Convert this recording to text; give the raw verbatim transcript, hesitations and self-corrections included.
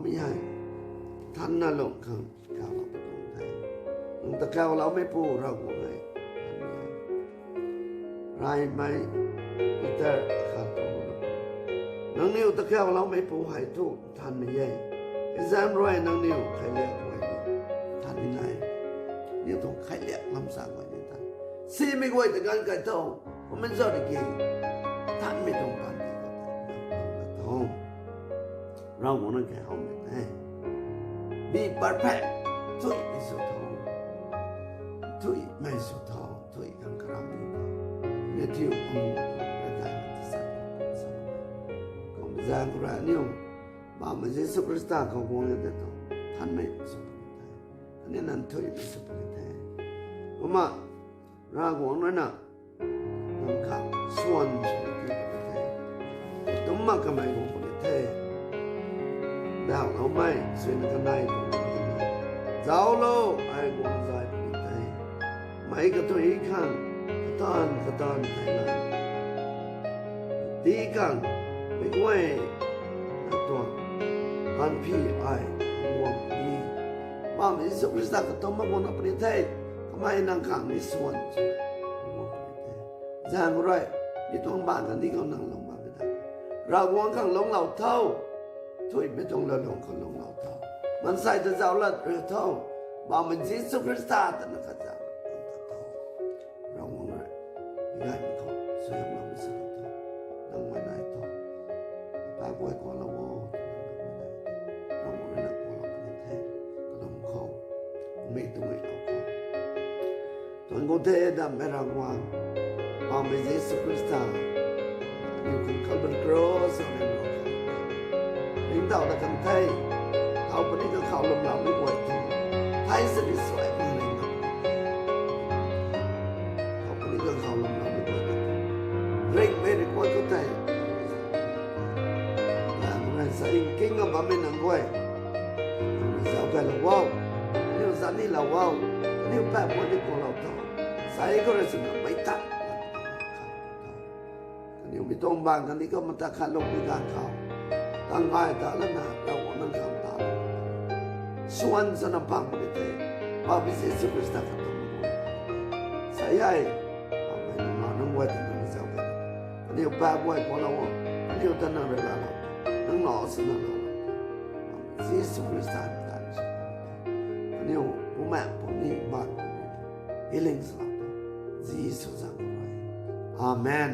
Mi hei, thanna lung khang kaulou pu tuang the. Nang ta kauloumeipu Ravguangc e. Thanmei hei. Raymei Peter khat tuang na. Nangniw ta kauloumeipu hei thu thanmei e. Exam rui nangniw khailiak guay ni thanmei nai. Niw tuang khailiak lam sa guay ni than. Simei guay ta ganv kai tho. Kumna zauc di ki. Thanmei tuang panty khou tei nang nang ta tho. Ravguangc nang khe howmei the. Be perfect. Thuimei sw tho. Thuimei sw tho. Thui khang karam ni the. Matthew pangu rui dai na ta sa sa. Kum zaeng khou rui aniu Bammei Jisu Khrista khou guang e tei thu, thanmei sw puni the. Aniu nang thuimei sw puni the. Kumna, Ravguangc rui na, nang khang swan sw puni the. Tumna kamei guang puni the. Dauhloumei, suina kanei tuang puni the. Zauclo, ai guang zay puni the. Meic kathui khang, kataanv kataanv thei na. Tii khang, meic guay, na tuang, ganvphi ai, guang puni. Bammei Jisu Khrista katumna guangna puni the, kamei nang khang ni swan sw, guang puni the. Zaeng rui, mi tuang baan kandih khou nang lung bammei ta. Ravguangc khang lungclou tho, thuimei tuang laalung khou lungclou tho. Maansei ta zauc lat rui tho, Bammei Jisu Khrista ta na kazauh lat tho. Ravguangc rui, gaymei khou, suaihiamloumei sw tho. Nang mei nai tho. Pai guay kuaklou o, Ravguangc rui na kuaklou puni the. Kalum khou, mei tu mei lou khou. Tuang gu the dammei Ravguangc, Bammei Jisu Khrista, aniu khang Calvary Cross khou ringlou khang, ringcthau dat kan the, thau puni kakhou lwmloumei guay thu, thei sini suai mak ringcthau. Thau puni kakhou lwmloumei guay thu, ringhmei rui guay khou tei, nang rui sa ringking a bammei nang guay, nang rui zauc kailou o, aniu zani lou o, aniu paap guay ni kuaklou tho, sai khou rui swna mei tat, kaniw mi tuang baan kandih khou mata khat lungcmei ganv khou, tang gay ta lana Ravguangc nang khang ta, swan swna pang puni the, Bammei Jisu Khrista katumna guang. Sa e, Bammei nang ma nang guay ta nang zauc khe. Kaniw paap guay kuaklou o, kaniw ta nang rui laalou, nang na swna laalou. Jisu Khrista ta, kaniw bumaengh puni, baan puni, healing swlou tho. Jisu zaeng khou rui. Amen.